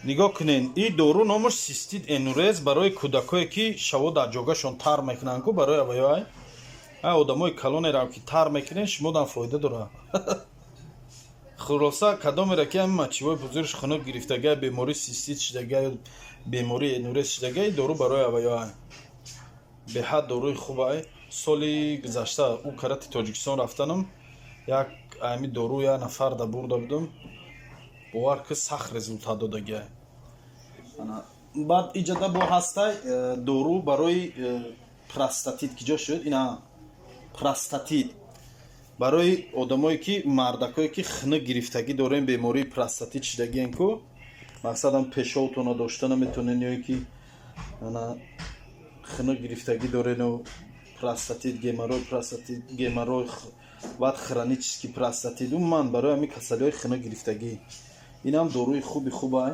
Нигоҳ кунен, и дору номаш цистит, энурез, барои кӯдакое, ки шаво дар ҷогашон тар мекунанд ку, барои аваёай. А одамои калонерам, ки тар мекунен, шумодам фоида дорад. Хулоса, кадомеро ки ҳами мочевой пузырь ш хунук гирифтага, бемории цистит шидага, бемории энурез шидага, и дору барои аваёай. Беҳад доруи хубай. Соли гузашта ӯ карати Тоҷикистон рафтанам, як ами дору як нафар да бурда будам, бовар ки, сахт результат додагиай. Баъд иҷада бо ҳастай дору барои простатит. Ки ҷо шуд ина простатит, барои одамое ки, мардакое ки хунук гирифтагӣ дорем, бемории простатит шидагиен ку, мақсадам пешовтона дошта наметонен ё ки хунук гирифтагӣ дорену простатит, геморрой, простатит, геморрой, баъд хронический простатит, умуман барои ҳамин касалиҳои хунук гирифтагӣ инам доруи хуби хубай.